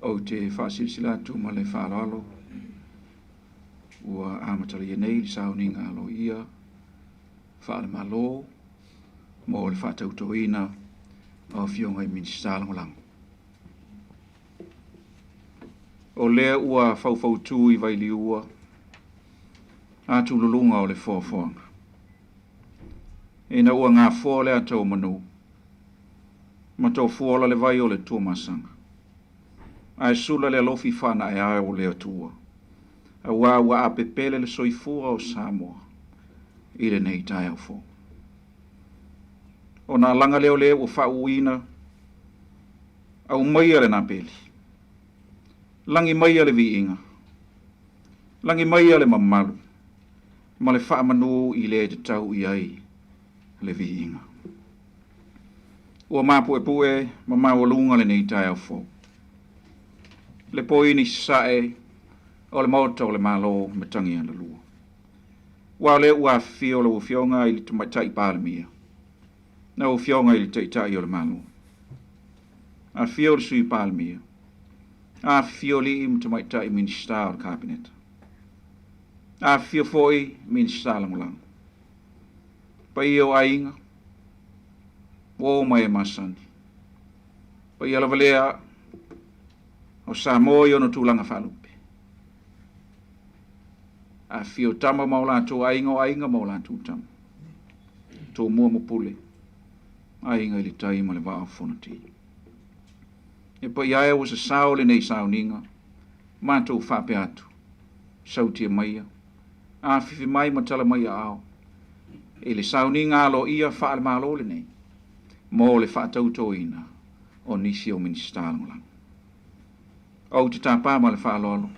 Ou te faasilasila atu ma le faaaloalo ua amatalia nei le sauniga a Loia Faale-Malo mo le faatautoina o Afioga i Minisita Lagolago. O lea ua faufautu i vailiua atululuga o le foafoaga, ina ua gafoa le ata o manu ma tofuaola le vai o le Tuamasaga, ae sula le alofi faanaeao o le Atua, aua ua apepele le soifua o Samoa i lenei taeao fou. Ona alaga lea o le ua faauuina, aumaia le napeli, lagi maia le viiga, lagi maia le mamalu, ma le faamanu i le tatau i ai le viiga. Ua mapuepue ma maualuga lenei taeao fou. Le poini sasae o le Maota o le Malo Matagialalua. Ua o lea ua afifio lau Afioga i le Tamaitai Palemia, lau Afioga i le Taitai o le Malo, afifio le Sui Palemia, afifio alii ma tamaitai Minisita o le Kapeneta, afifio foi Minisita Lagolago, paia o aiga, uo ma e masani, paia lava lea o Samoa i ona tulaga faalupe. Afifio tama ma o latou aiga, o aiga ma o latou tama, Tumua ma Pule, Aiga i le Tai ma le Vaa o Fonoti. E paia e ua sasao lenei sauniga, matou faapea atu, sautia maia, afifi mai ma tala mai aao, i le sauniga aloaia faale-Malo lenei, mo le faatautoina o nisi o Minisita Lagolago. Ou te tapa ma le faaaloalo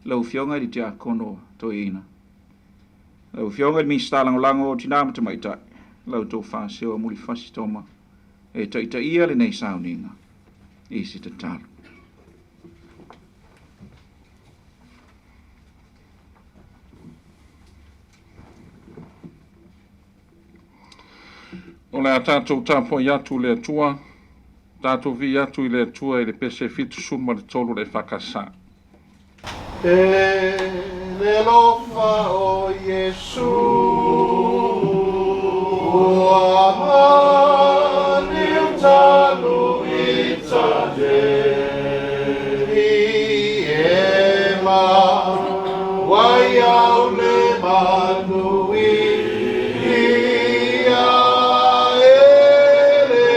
lau Afioga i le Tiakono Toeaina, lau Afioga i le Minisita Lagolago o Tina ma Tamaitai, lau Tofa Seo Mulifanua Toma, e taitaia lenei sauniga i se tatalo. O le a tatou tapuai atu i le Atua, tatou vii atu i le Atua i le pese 73 o le EFKS. E le alofa o Iesu ua maliu talu i tane i e ma wai au le manu i ia e le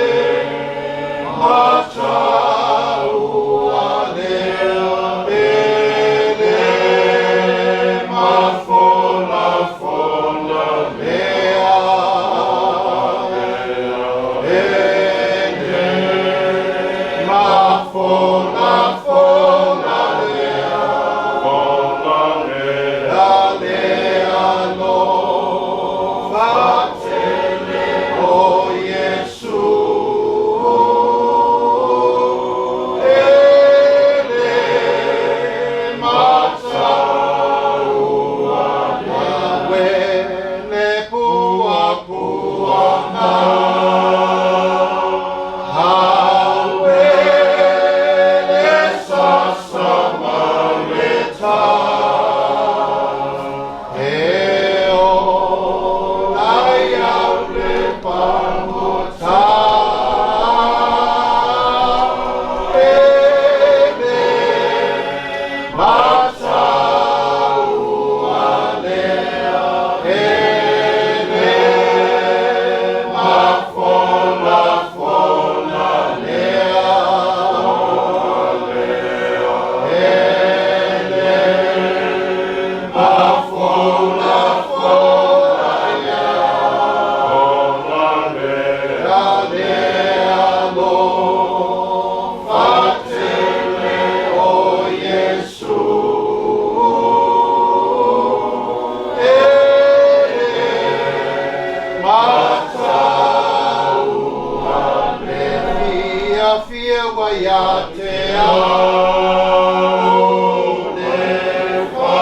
matau alea e le mafolafola lea e le mafolafola lea lea alofa tele o Iesu e le matau awe le puapuaga hawe le sasa le ta e o lai au le pagota e le matau alea e le mafolafola lea e le mafolafola lea alofa tele o Iesu e le matau fia fia wa ia te au le fa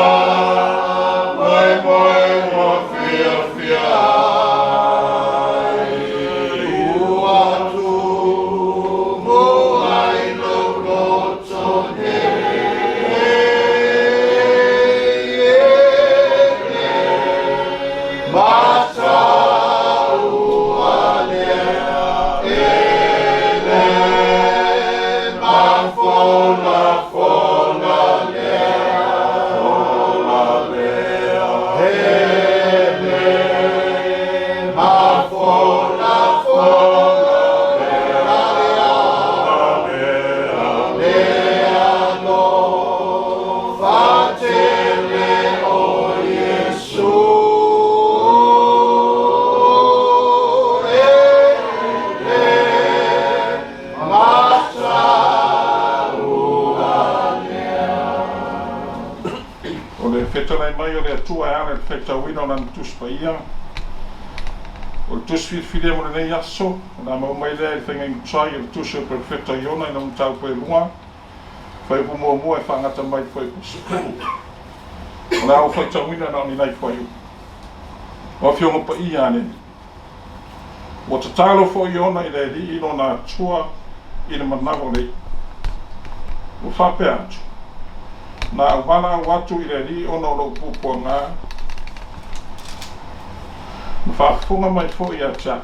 moe moe wa fia fia ai ua tumu ai lou loto fetalai mai o le Atua e ala i le faitauina o Lana Tusi Paia. O le Tusi filifilia mo lenei aso, o le a maua mai lea i le faigaiga tuai o le Tusi o le Perofeta Iona i lona mataupu e lua, fuaiupu muamua e faagata mai i le fuaiupu 10. O le a ou faitauina na o ni nai fuaiupu. O Afioga Paia a le Alii. Ua tatalo foi Iona i le Alii lona Atua i le manawa o le i'a. Ua faapea atu, Na ou valaau atu i le Alii ona o lou puapuaga, na faafofoga mai foi ia te a'u.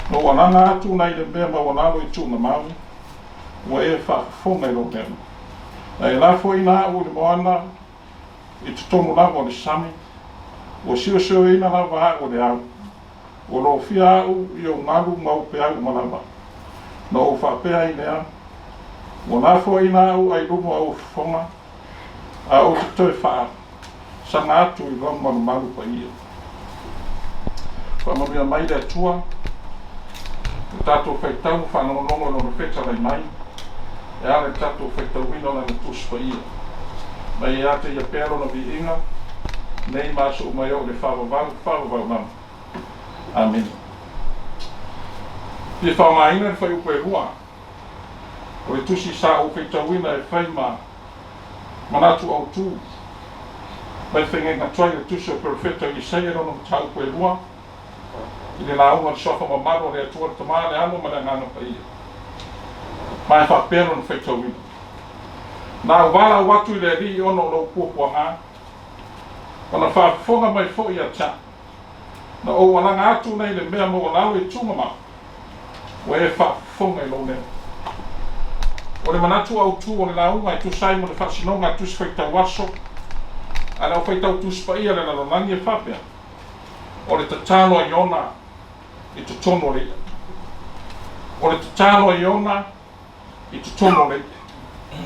Na ou alaga atu nai le mea maualalo i tuugamau, ua e faafofoga i lou leo. Na e lafoina a'u i le moana i totonu lava o le sami, ua siosioina lava a'u e le au. Ua lofia a'u i ou galu ma ou peau uma lava. Na ou faapea ai lea, Ua lafoaiina a'u ai luma o ou fofoga, a ou te toe faasaga atu i lou malumalu paia. Faamanuia mai le Atua i le tatou faitau ma faalogologo i Lona fetalai mai, e ala i le tatou faitauina o Lana Tusi Paia. Ma ia te Ia pea Lona viiga, nei ma aso uma e oo i le faavavau, faavavau lava. Amene. Fia faaaogaina le fuaiupu e lua o le tusi sa ou faitauina e fai ma manatu autu mai le faigaiga tuai o le tusi o le perofeta Isaia i lona mataupu e lua i le lauga o le suafa mamalu o le Atua le Tama, le Alo ma le Agaga Paia. Ma e faapea lona faitauina, Na ou valaau atu i le Alii ona o lou puapuaga, ona faafofoga mai foi ia te a'u. Na ou alaga atu nei le mea maualalo i tuugamau, ua e faafofoga i lou leo. O le manatu autu o le lauga e tusa ai mo le faasinoga a Tusi Faitau Aso a le Aufaitau Tusi Paia a le Lalolagi e faapea, O le tatalo a Iona i totonu o le i'a. O le tatalo a Iona i totonu o le i'a.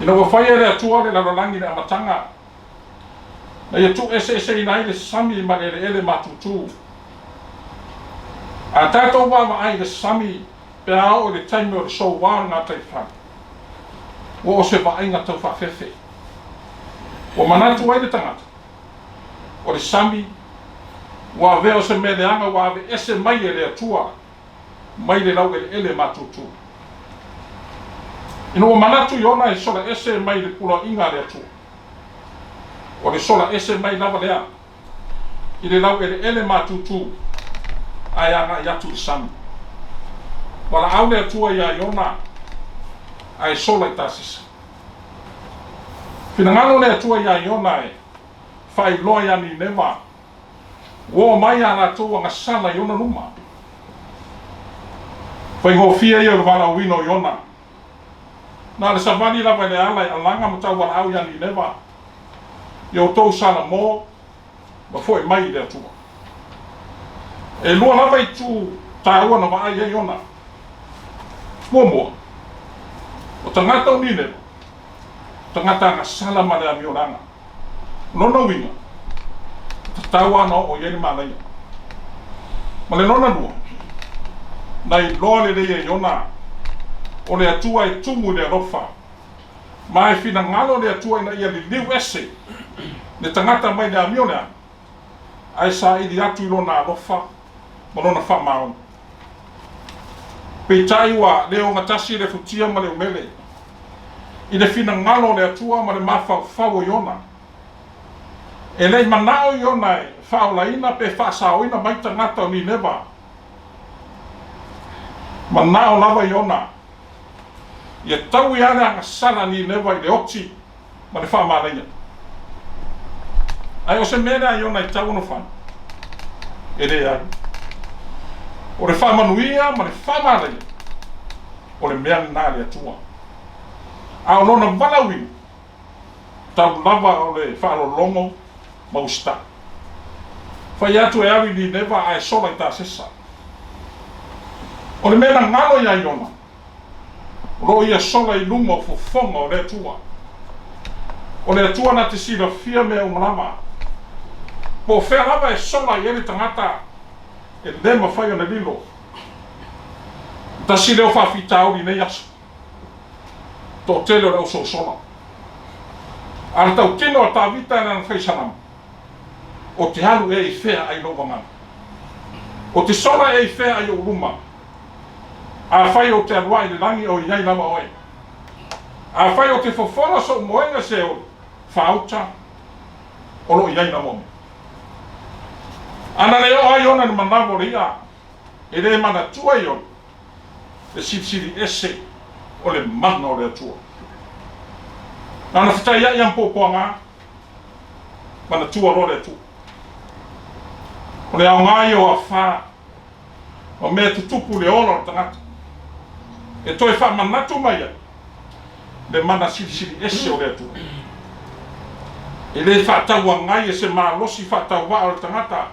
Ina ua faia e le Atua le lalolagi i le amataga, na ia tuueseeseina ai le sami ma le eleele matutu. A tatou vaavaai i le sami pe a oo i le taimi o le soua o le gataifale, ua o se vaaiga tau faafefe. Ua manatu ai le tagata, o le sami ua avea o se mea leaga ua aveese mai e le Atua mai le laueleele matutu. Ina ua manatu Iona e sola ese mai le poloaiga a le Atua, o le sola ese mai lava lea i le laueleele matutu ae agai atu i le sami. Valaau le Atua iā Iona ae sola i Tasisa. Finagalo le Atua iā Iona e faailoa iā Nineva Ua oo mai a latou agasala i ona luma. Faigofie ia o le valaauina o Iona. Na o le savali lava i le ala e alaga ma taualaau iā Nineva, i outou salamo ma fo'i mai i le Atua. E lua lava itu taua na vaai ai Iona. Muamua, o tagata o Nineva, tagata agasala ma le amiolaga. O lona uiga, e tatau lava ona oo i ai le manaia. Ma le lona lua, na iloa lelei e Iona o le Atua e tumu i le alofa, ma e finagalo le Atua ina ia liliu ese le tagata mai le amio leaga, ae saili atu i lona alofa ma lona faamaoni. Peitai ua le ogatasi le futia ma le umele i le finagalo o le Atua ma le mafaufau o Iona. E le i manao Iona e faaolaina pe faasaoina mai tagata o Nineva. Manao lava Iona ia taui lava le agasala a Nineva i le oti ma le faamanaia. Ae o se mea lea a Iona e tau ona fai? E leai. O le faamanuia ma le faamanaia, o le mea lena a le Atua. A o lona valaauina, tau lava o le faalologo ma usitai. Fai atu e alu i Nineva ae sola i Tasesa. O le mea na galo iā Iona, O lo o ia sola i luma o fofoga o le Atua. O le Atua na te silafia mea uma lava. Po o fea lava e sola i ai le tagata, e le mafai ona lilo. Tasi lea o faafitauli i nei aso, toatele o le ausosola. A le tautino a Tavita i lana faisalama, Ou te alu ea i fea ai lou agaga? Ou te sola ea i fea ai ou luma? Afai ou te alu ae i le lagi, o i ai lava oe. Afai ou te fofola sou moega i Seoli, faauta, o lo o i ai lava oe. Ana le oo ai ona i le manawa o le iʻa, e le manatua Iona le silisili ese o le mana o le Atua. Na ona fetaiaʻi a ma puapuaga, manatua loa le Atua. O le aoga ia o afa ma mea tutupu i le ola o le tagata, e toe faamanatu mai ai le mana silisili ese o le Atua. E le faatauagai e se malosi faatauvaa o le tagata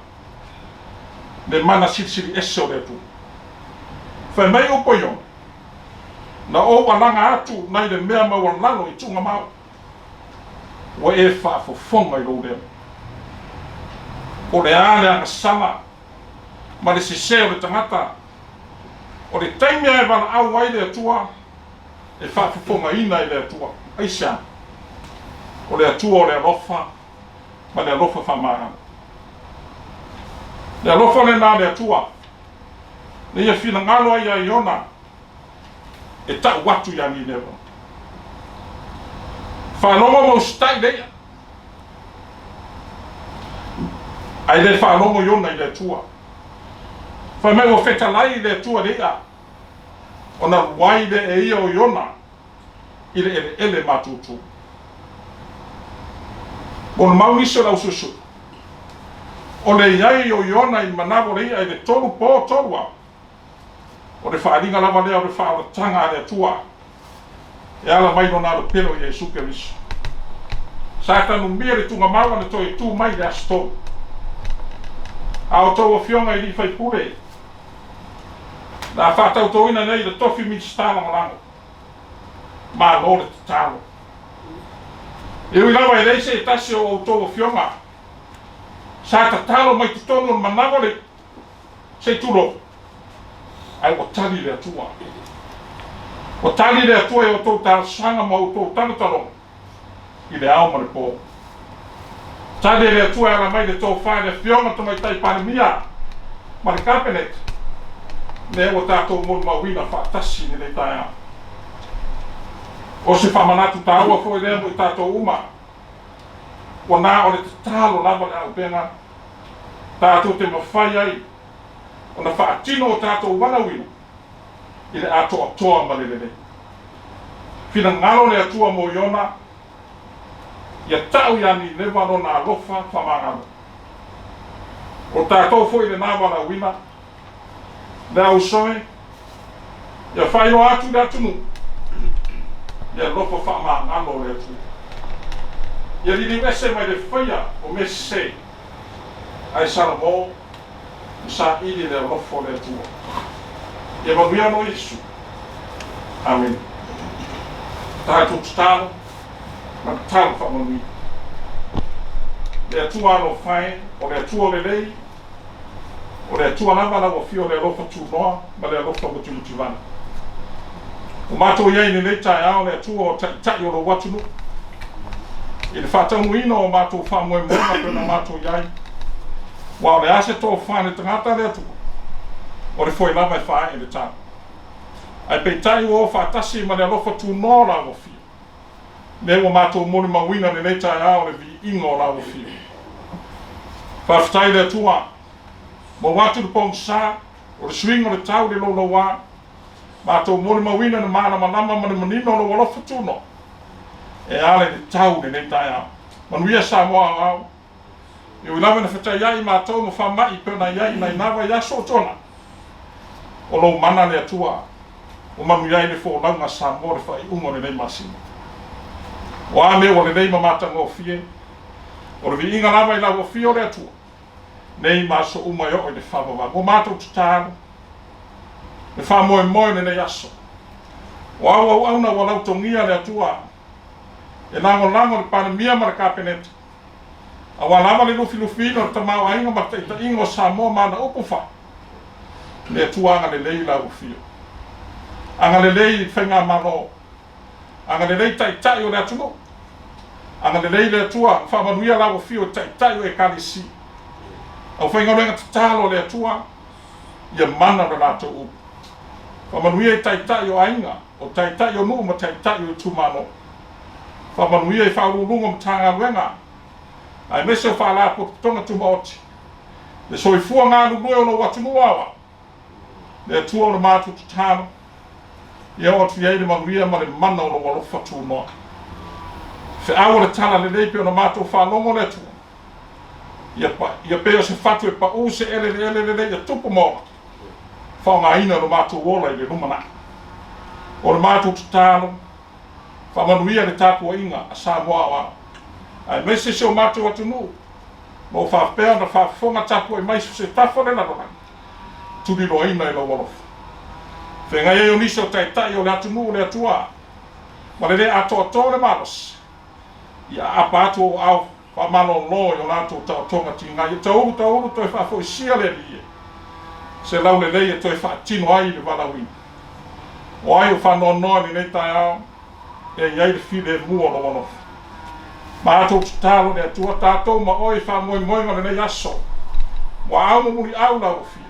le mana silisili ese o le Atua. Fai mai upu a Iona, Na ou alaga atu nai le mea maualalo i tuugamau, ua e faafofoga i lou leo. O le a le agasala ma le sese o le tagata, o le taimi lava e valaau ai le Atua, e faafofogaina e le Atua. Aisea? O le Atua o le alofa ma le alofa faamagalo. Le alofa lena a le Atua, na ia finagalo ai ia Iona e tau atu ia Nineva. Faalogo ma usitai le ia, ae le faalogo Iona i le Atua. Fai mai ua fetalai le Atua i le ia, ona alu ai lea e ia o Iona i le eleele matutu. Molimau nisi o le ausuesue, o le i ai o Iona i le manawa o le i'a i le tolu po tolu ao, o le faaaliga lava lea o le faaolataga a le Atua e ala mai Lona alopelo i Iesu Keriso. Sa tanumia le tugamau ana toe tu mai i le aso tolu. A outou afioga i alii faipule, na faatautoina nei le tofi Minisita Lagolago, Malo le tatalo. E ui lava e leai se tasi o outou afioga sa tatalo mai totonu o le manawa le se i tulou, ae ua tali le Atua. Ua tali le Atua i outou talosaga ma outou talotaloga i le ao ma le po. Tali e le Atua e ala mai le tofa i le Afioga Tamaitai Palemia ma le Kapeneta, lea ua tatou molimauina faatasi i lenei taeao. O se faamanatu taua foi lea mo i tatou uma, ua na o le tatalo lava le auupega tatou te mafai ai ona faatino o tatou valaauina i le atoatoa ma le lelei. Finagalo le Atua mo Iona, ia tau ia Nineva lona alofa faamagalo. O tatou foi lena valaauina, le ausoe, ia faailoa atu i le atunuu le alofa faamagalo o le Atua. Ia liliu ese mai le faia o mea sese, ae salamo ma saili le alofa o le Atua. Ia manuia anō Iesu. Amene. Tatou tatalo ma tatalo faamanuia. Le Atua alofa e, o le Atua lelei, o le Atua lava lau afio le alofa tunoa ma le alofa mutimutivale. Ua matou i ai i lenei taeao le Atua o Taitai o lou atunuu i le faataunuuina o matou faamoemoega pei ona matou i ai, aua o le a se tofa i le tagata le Atua, o le foe lava e faaee le tau. Ae peitai ua o faatasi ma le alofa tunoa o lau afio, lea ua matou molimauina i lenei taeao le viiga o lau afio. Faafetai i le Atua, maua atu le pogisa, o le suiga o le tau i le louloua, matou molimauina le malamalama ma le manino o lou alofa tunoa e ala i le tau i lenei taeao. Manuia Samoa aoao. E ui lava ina fetaiai matou ma faamai pei ona i ai nai na vaiaso o tuanai, o lou mana le Atua ua manuia ai le folauga a Samoa le faaiuga o lenei masina. O a mea ua lelei ma matagofie, o le viiga lava i lau afio le Atua, nei ma aso uma e oo i le faavavau. Ua matou tatalo le faamoemoe o lenei aso. O au auauna ua lautogia le Atua e lagolago le Palemia ma le Kapeneta, aua lava le lufilufiina o le tamaoaiga ma le taitaiga o Samoa ma ana upu fai, le Atua agalelei i lau afio. Agalelei i le Faigamalo, agalelei i Taitai o le atunuu. Agalelei le Atua ma faamanuia lau afio i Taitai o Ekalesia. Aufaigaluega tatalo a le Atua, ia mana le latou upu. Faamanuia i Taitai o aiga, o Taitai o nuu ma Taitai o itumalo. Faamanuia i Faauluuluga o Matagaluega aemaise o Faalapotopotoga Tumaoti. Le soifua galulue o lou atunuu aoao. Le Atua o le matou tatalo, ia oo atu i ai le manuia ma le mana o lou alofa tunoa. Feau o le tala lelei pei ona matou faalogo le Atua, ia, ia pei o se fatu e paʻū se eleele lelei ia tupu ma ola, faaaogaina lo matou ola i le lumanai. O le matou tatalo, faamanuia le tapuaiga a Samoa aoao, aemaise si o matou atunuu, ma o faapea ona faafofoga tapuai mai so se tafa o le lalolagi, tuliloaina i lou alofa. Feagai ai o nisi o taitai o le atunuu o le Atua, ma le lē atoatoa o le malosi, ia aapa atu ou aao faamalolo i o latou taotoga tiga, ia taulu taulu toe faafoisia le Alii e se laulelei e toe faatino ai le valaauina. O ai o faanoanoa i lenei taeao e i ai le filemu o lou alofa? Matou tatalo le Atua, tatou ma oe i faamoemoega o lenei aso, muaau ma muliau lau afio,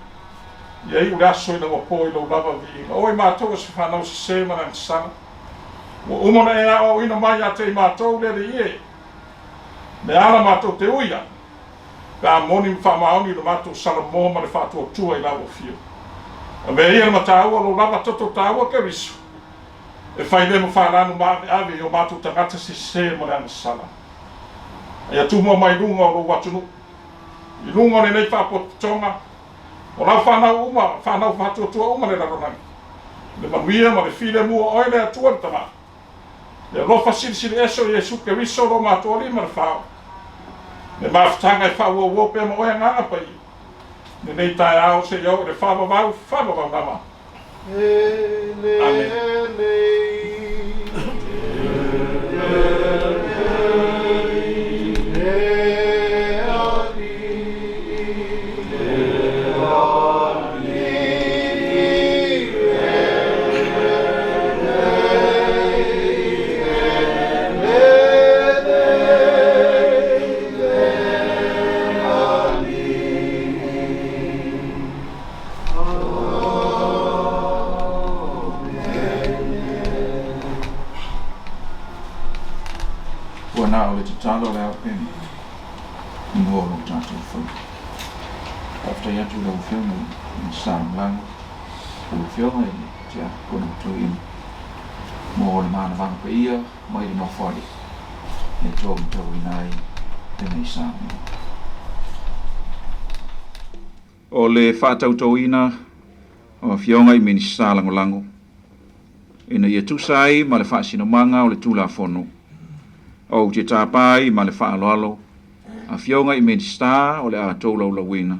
ia iu le aso ina ua po i lou lava viiga. O i matou o se fanau sese ma le agasala, ua uma ona e aoaoina mai ia te i matou le Alii e, me ala matou te ui ai, pe a moni ma faamaoni lo matou salamo ma le faatuatua i lau afio. Avea ia le mataua lou lava toto taua Keriso, e fai lea ma falanu maaveave i o matou tagata sese ma le agasala. Ia tumua mai luga o lou atunuu, i luga o lenei faapotopotoga, o lau fanau uma, fanau faatuatua uma le lalolagi, le manuia ma le filemu o oe le Atua le Tama, le alofa silisili ese o Iesu Keriso lo matou Alii ma le Fao, le mafutaga e faauauau pea ma oe Agaga Paia, lenei taeao seia oo i le faavavau, faavavau lava. Amene. Ua na o le tatalo le aupeni i mua o lo tatou faiva. Faafetai atu i lau Afioga i le Minisita Lagolago, lau Afioga i le Tiakono Toeaina mo le manavaga paia mai le Nofoalii e taumatauina ai lenei Samoa. O le faatautauina o Afioga i Minisita Lagolago ina ia tusa ai ma le faasinomaga o le Tulafono, ou te tapa ai ma le faaaloalo Afioga i Minisita o le a toulaulauina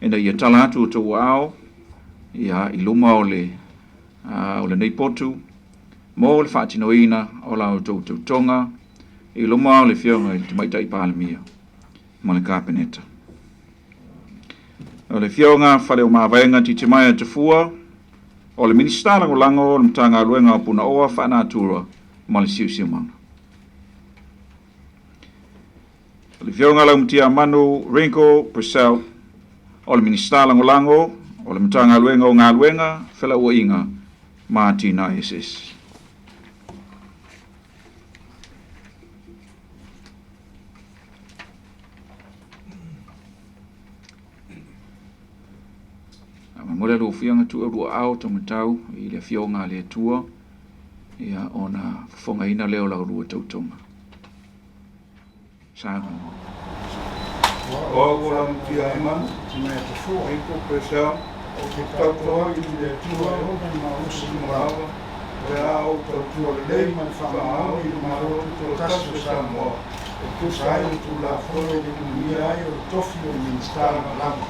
ina ia tala atu outou aao ia i luma o le o lenei potu mo le faatinoina o la outou tautoga i luma o le Afioga i le Tamaitai Palemia ma le Kapeneta. O le Afioga Faleomavaega Titimaea Tafua, o le Minisita Lagolago o le Matagaluega o Punaoa Faanatura ma le Siosiomaga. O le Afioga Laumatiamanu Ringo Purcell, o le Minisita Lagolago o le Matagaluega o Galuega, Felauaiga ma Atinae Eseese. Faamolemole lau Afioga tuu lua aao taumatau i le Afioga a le Atua, ia ona fofogaina lea o la ulua tautoga. Saunoa. O au o Lamutiaimanu, Ringo Purcell, ou te tautoa i le Atua e ona le malosi ma lava, o le a ou tautua lelei ma le faamaoni i le Malo Tutoatasi o Samoa, e tusa ai le Tulafono e limumia ai o le tofi o le Minisita Lagolago.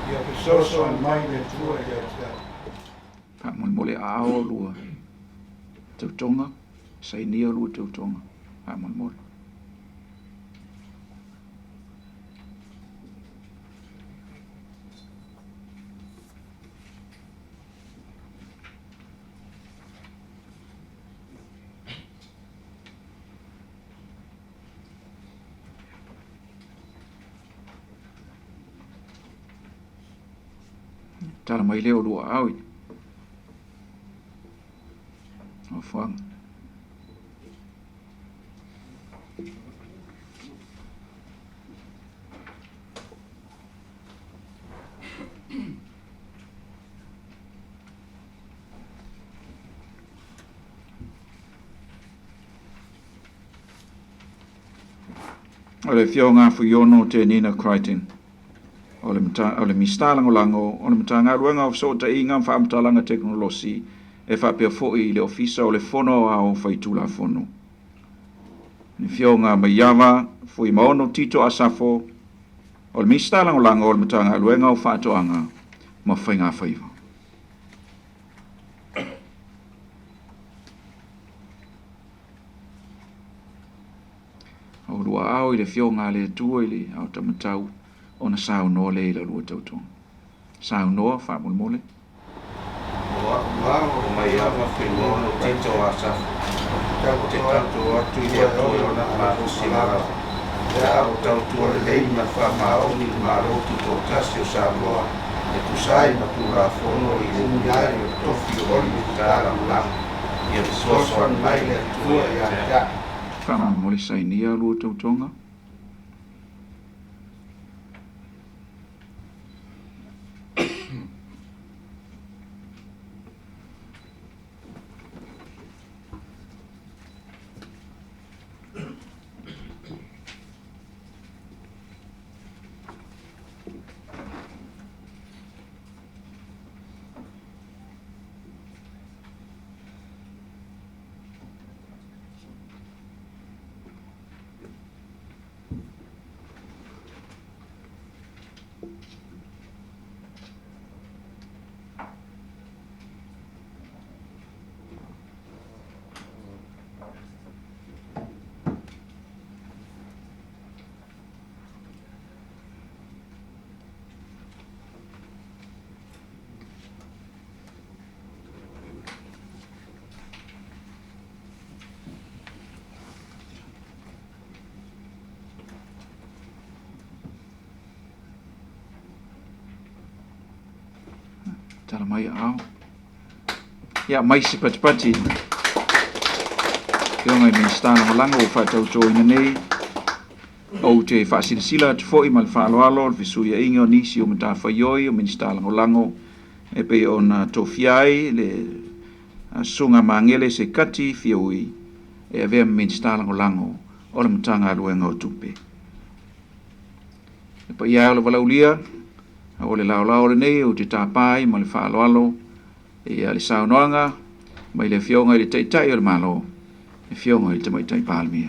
Ia fesoasoani mai le Atua ia te au. Faamolemole aao lua tautoga, sainia lua tautoga, faamolemole. Tala mai lea o lua aao i nofoaga. O le Afioga Fuiono Tenina Crichton, o le, o le Minisita Lagolago o le Matagaluega o Fesootaiga ma Faamatalaga Tekonolosi e faapea foi i le Ofisa o le Fono Aoao Faitulafono. Le Afioga Maiava Fuimaono Tito Asafo, o le Minisita Lagolago o le Matagaluega o Faatoaga ma Faigafaiva. O lua ao i le Afioga a le Atua i le aotamatau ona saunoa lea i la lua tautoga. Saunoa faamolemole. O a'u o Maiava Fuimaono Tito Asafo, ou te tauto atu i le Atua i Lona malosi ma lava, pe a ou tautua lelei ma le faamaoni i le Malo Tutoatasi o Samoa e tusa ai ma Tulafono i le umia ai o le tofi o le Minisita Lagolago. Ia fesoasoani mai le Atua ia te a'u. Faamolemole sainia lua tautoga. Tala mai aao. Ia, mai se patipati. Afioga i Minisita Lagolago ua faatautoina nei. Ou te faasilasila atu foi ma le faaaloalo le fesuiaiga o nisi o matafaioi o Minisita Lagolago e pei ona tofia ai le Susuga Magele Sekati Fiaui e avea ma Minisita Lagolago o le Matagaluega o Tupe. Le paia e o le valaaulia, o le laolao lenei ou te tapa ai ma le faaaloalo ia le saunoaga mai le Afioga i le Taitai o le Malo, le Afioga i le Tamaitai Palemia.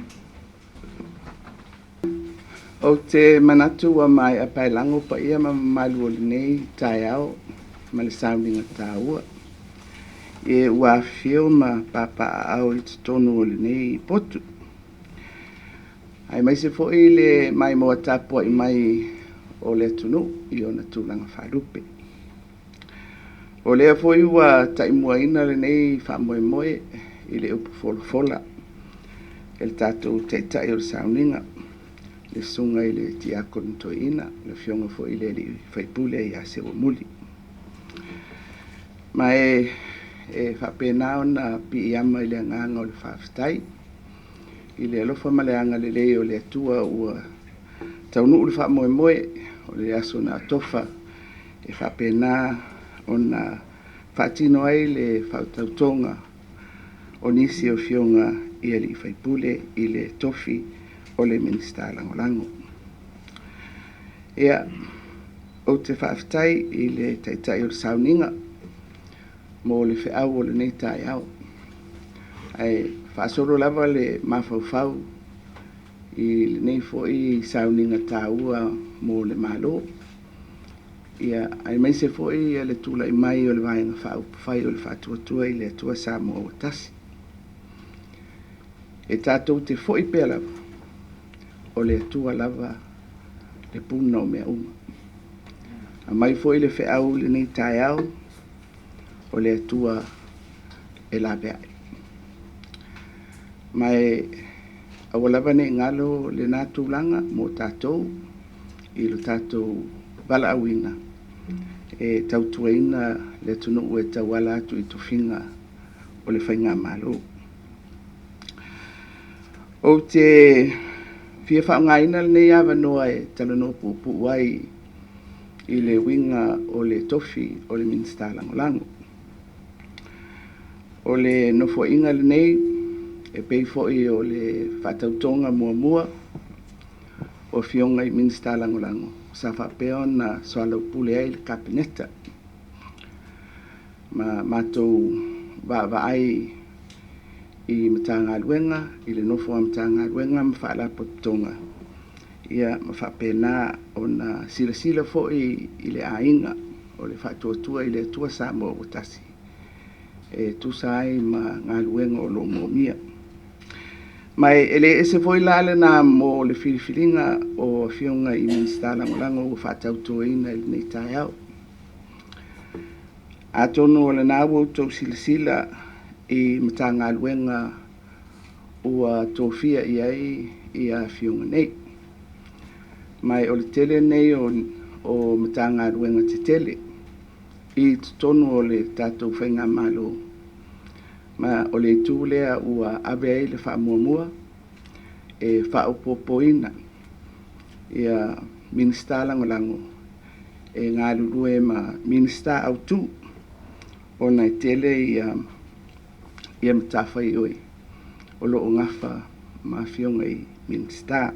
Ou te manatu ua maea paelago paia ma mamalu o lenei taeao ma le sauniga taua. E ua afifio ma papaaao i totonu o lenei potu. Aemaise foi le maimoa tapuai mai o le atunuu i ona tulaga faalupe. O lea foi ua taimuaina lenei faamoemoe i le upu folafola e le tatou Taitai o le sauniga, le Susuga i le Tiakono Toeaina, le Afioga foi i le Alii Faipule ia Seuamuli. Ma e faapena ona piiama i le agaga o le faafetai i le alofa ma le agalelei o le Atua ua taunuu le faamoemoe o le aso na atofa e faapena ona faatino ai le fautautoga o nisi o afioga i alii faipule i le tofi o le Minisita Lagolago. Ia, ou te faafetai i le Taitai o le sauniga mo le feau o lenei taeao. Ae faasolo lava le mafaufau i lenei foi sauniga taua mo le Malo. Ia, aemaise foi le tulai mai o le Vaega Faaupufai o le Faatuatua i le Atua Samoa ua Tasi. E tatou te foi pea lava, o le Atua lava le puna o mea uma. Aumai foi le feau i lenei taeao, o le Atua e laveai. Ma e aua lava ne i galo lena tulaga mo tatou i lo tatou valaauina. e tautuaina le atunuu e tauala atu i tofiga o le faigamalo. Ou te fia faaaogaina lenei avanoa e talanoa puupuu ai i le uiga o le tofi o le Minisita Lagolago. O le nofoaiga lenei e pei foi o le faatautoga muamua o Afioga i Minisita Lagolago sa faapea ona soalaupule ai le Kapeneta ma matou vaavaai i Matagaluega, i le nofo a Matagaluega ma Faalapotopotoga, ia ma faapena ona silasila foi i le aiga o le Faatuatua i le Atua Samoa ua Tasi e tusa ai ma galuega o lo o moomia. Ma e le ese foi la lena mo le filifiliga o Afioga i Minisita Lagolago ua faatautoina i lenei taeao. Atonu o lena ua outou silasila i Matagaluega ua tofia i ai ia Afioga nei. Ma o le tele nei o Matagaluega tetele i totonu o le tatou faigamalo, ma o le itu lea ua ave ai le faamuamua e faaopoopoina ia Minisita Lagolago e galulue ma Minisita autu, ona e tele ia matafaioi o lo o gafa ma Afioga i Minisita.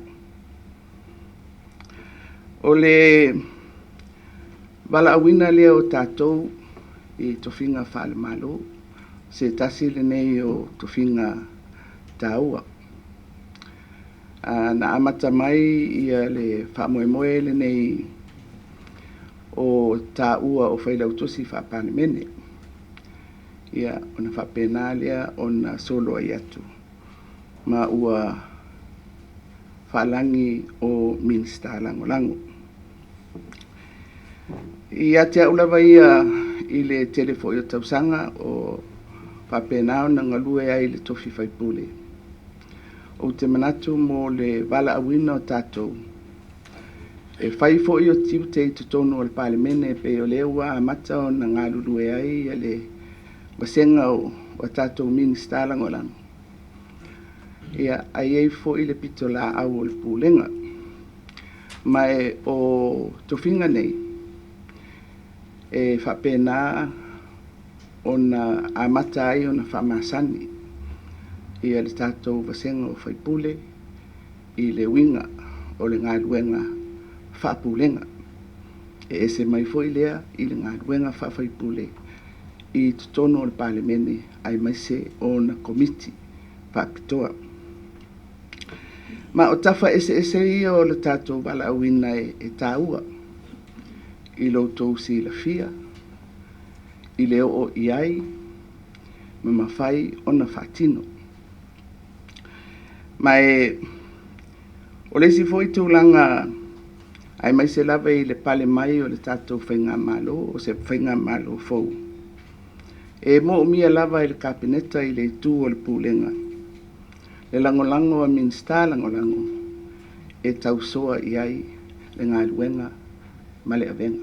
O le valaauina lea o tatou i tofiga faale-Malo, se tasi lenei o tofiga taua. Na amata mai ia le faamoemoe lenei o taua o Failautusi Faa-Palemene, ia ona faapena lea ona soloai atu ma ua faalagi o Minisita Lagolago. Ia te au lava ia i le tele foi o tausaga o faapena ona galue ai le tofi faipule, ou te manatu mo le valaauina o tatou e fai foi o tiute i totonu o le Palemene e pei o lea ua amata ona galulue ai le vasega o tatou Minisita Lagolago, ia ai ai foi le pitolaau o le Pulega. Ma o tofiga nei e faapena ona amata ai ona faamasani ia le tatou vasega o faipule i le uiga o le galuega faapulega. E ese mai foi lea i le galuega faafaipule i totonu o le Palemene aemaise ona komiti faapitoa. Ma o tafa eseese ia o le tatou valaauina e taua i lo outou silafia, i le oo i ai ma mafai ona faatino. Ma o le isi foi tulaga aemaise lava i le pale mai o le tatou faigamalo, o se faigamalo fou, e moomia lava e le Kapeneta i le itu o le Pulega le lagolago a Minisita Lagolago e tausoa i ai le galuega ma le avega.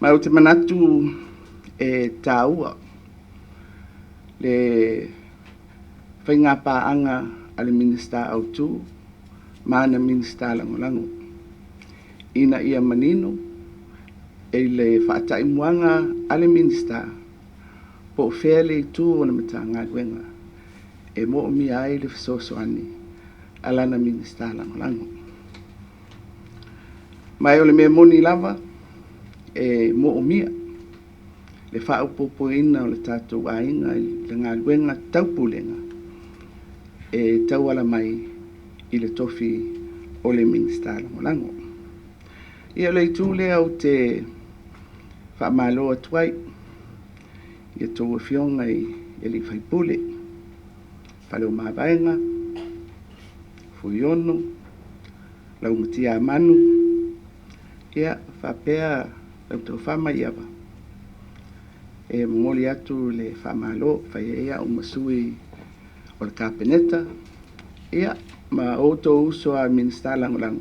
Ma ou te manatu e taua le faigapaaga a le Minisita autu ma ana Minisita Lagolago ina ia manino e le faataimuaga a le Minisita po o fea le itu o le Matagaluega e moomia ai le fesoasoani a lana Minisita Lagolago. Ma o le mea moni lava e moomia le faaopoopoina o le tatou aiga i le galuega taupulega e tauala mai i le tofi o le Minisita Lagolago. Ia o le itu lea ou te faamalo atu ai i a outou afioga i alii faipule, Faleomavaega, Fuiono, Laumatiamanu, ia faapea lau tofa Maiava, e momoli atu le faamalo, fai ai au ma sui o le Kapeneta, ia ma outou uso a Minisita Lagolago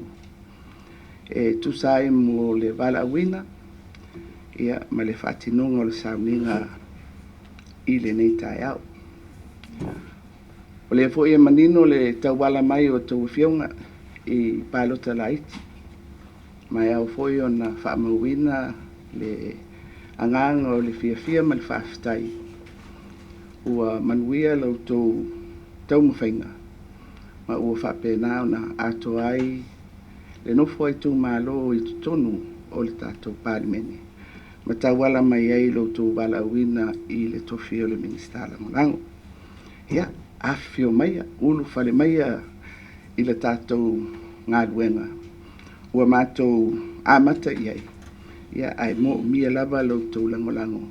e tusa ai mo le valaauina. ia ma le faatinoga o le sauniga i lenei taeao. O lea foi e manino le tauala mai o a outou afioga i palota laiti, ma e ao foi ona faamauina le agaga o le fiafia ma le faafetai ua manuia la outou taumafaiga ma ua faapena ona atoa ai le nofo a itumalo i totonu o le tatou Palemene ma tauala mai ai lo outou valaauina i le tofi o le Minisita Lagolago. Ia, afifio maia, ulufale maia i le tatou galuega ua matou amata i ai, ia, ae moomia lava lo outou lagolago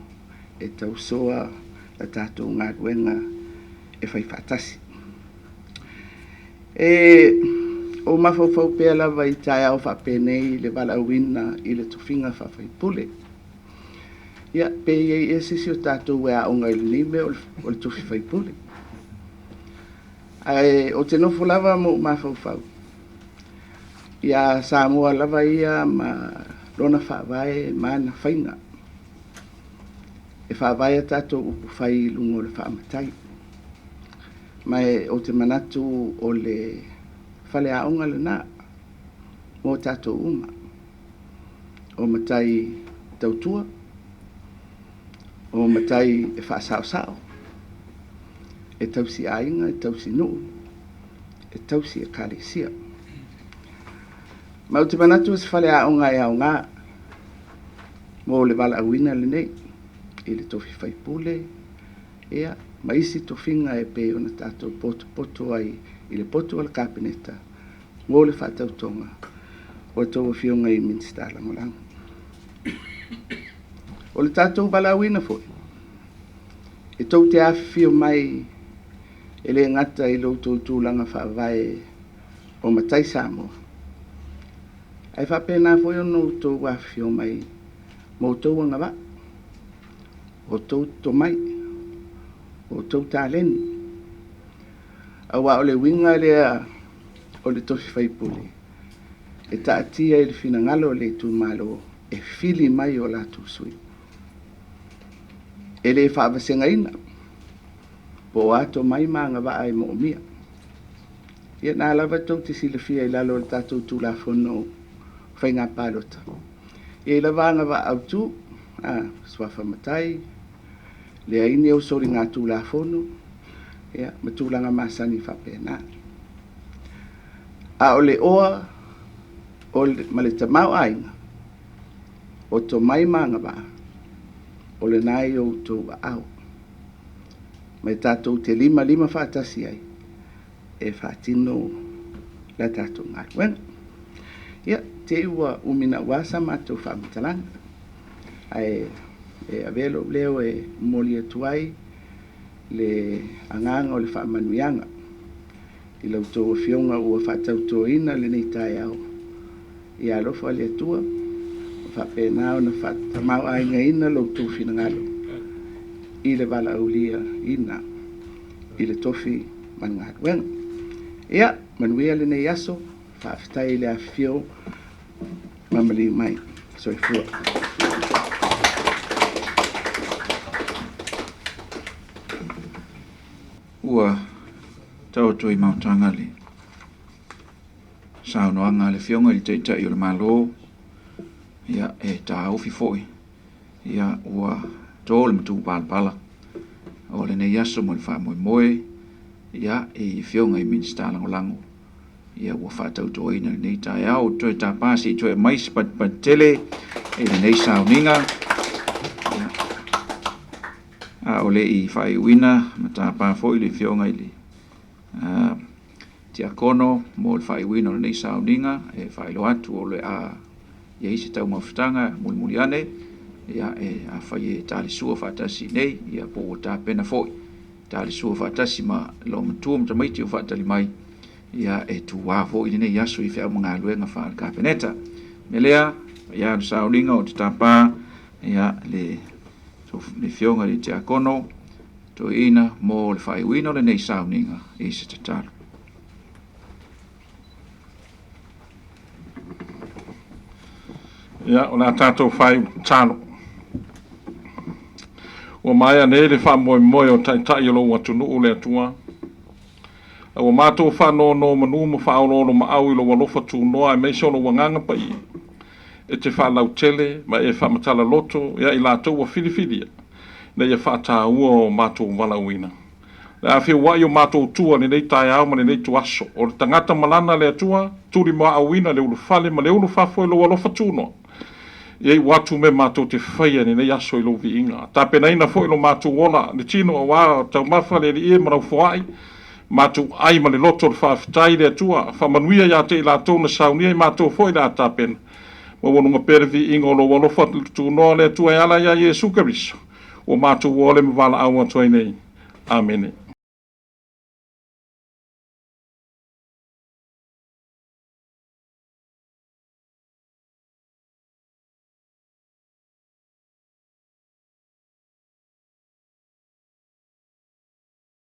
e tausoa la tatou galuega e fai faatasi. E ou mafaufau pea lava i taeao faapenei le valaauina i le tofiga faafaipule. Ia, pe i ai ea se isi o tatou e aoga i lenei mea o le tofi faipule. Ae ou te nofo lava ma ou mafaufau ia Samoa lava ia ma lona faavae ma ana faiga. E faavae a tatou upu fai i luga o le faamatai. Ma e ou te manatu o le faleaoga lena mo tatou uma. O matai tautua, o matai e faasaosao, e tausi aiga, e tausi nuu, e tausi ekalesia. Ma ou te manatu o se faleaoga e aoga mo le valaauina lenei i le tofi faipule, ia, ma isi tofiga e pei ona tatou potopoto ai i le potu o le Kapeneta mo le faatautoga o a outou afioga i Minisita Lagolago. O le tatou valaauina foi, e tou te afifio mai e le gata i lo outou tulaga faavae o matai Samoa, ae faapena foi ona outou afifio mai ma outou agavaa, outou tomai, outou taleni. Aua o le uiga lea o le tofi faipule, e taatia i le finagalo o le itumalo e fili mai o latou sui. E le faavasegaina po o a tomai ma agavaa e moomia. Ia na lava tou te silafia i lalo o le tatou Tulafono Faiga Palota. E i ai lava agavaa autu, suafa matai, leai ni au soliga Tulafono, ia, ma tulaga masani faapena. A o le oa o le, ma le tamaoaiga o tomai ma agavaa, o lena i outou aao. Ma e tatou te limalima faatasi ai e faatino la tatou galuega. Ia, te i ua umi naua sa matou faamatalaga, ae e avea lou leo e momoli atu ai le agaga o le faamanuiaga i la outou afioga ua faatautoina lenei taeao. Ia alofa le Atua ma faapena ona faatamauaigaina lo outou finagalo i le valaauliaina i le tofi ma le galuega. Ia, manuia lenei aso, faafetai i le afifio ma maliu mai. Soifua. Ua taoto i mautaga le saunoaga a le Afioga i le Taitai o le Malo, ia, e taofi foi, ia, ua to le matupalapala o lenei aso mo le faamoemoe, ia, i Afioga i Minisita Lagolago, ia, ua faatautoina lenei taeao. Toe tapa se i toe aumai se patipati tele i lenei sauniga. Ia, a o le i faaiuina, ma tapa foi le Afioga i le Tiakono mo le faaiuina o lenei sauniga, e faailoa atu o le a i ai se taumafataga mulimuli ane, ia, e afai e talisua faatasi nei, ia, po ua tapena foi talisua faatasi ma lou matua ma tamaiti o faatali mai, ia, e tuā foi lenei aso i feau ma galuega faale Kapeneta. Me lea, ia, le sauniga o te tapa, ia, le Afioga i le Tiakono Toeaina mo le faaiuina o lenei sauniga i se tatalo. Ia, o le a tatou faaiu tatalo. Ua maea nei le faamoemoe o Taitai o lou atunuu le Atua. A ua matou faanonomanu ma faaoloolomaau i lou alofa tunoa aemaise o lou agaga paia, e te faalautele ma e faamatala loto ia i latou ua filifilia, ina ia faataua o matou valaauina. Le a feuai o matou tua i lenei taeao ma lenei ituaso, o le tagata ma lana le Atua, tulimaauina le ulufale ma le ulufafo i lou alofa tunoa. Ia iu atu mea matou te faia i lenei aso i lou viiga. Tapenaina foi lo matou ola, le tino aua taumafa le Alii e ma lau foai, matou ai ma le loto o le faafetai i le Atua. Faamanuia ia te i latou na saunia i matou foi le a tapena. Maualuga pea le viiga o lou alofa tunoa le Atua e ala ia Iesu Keriso. Ua matou ole ma valaau atu ai nei. Amene.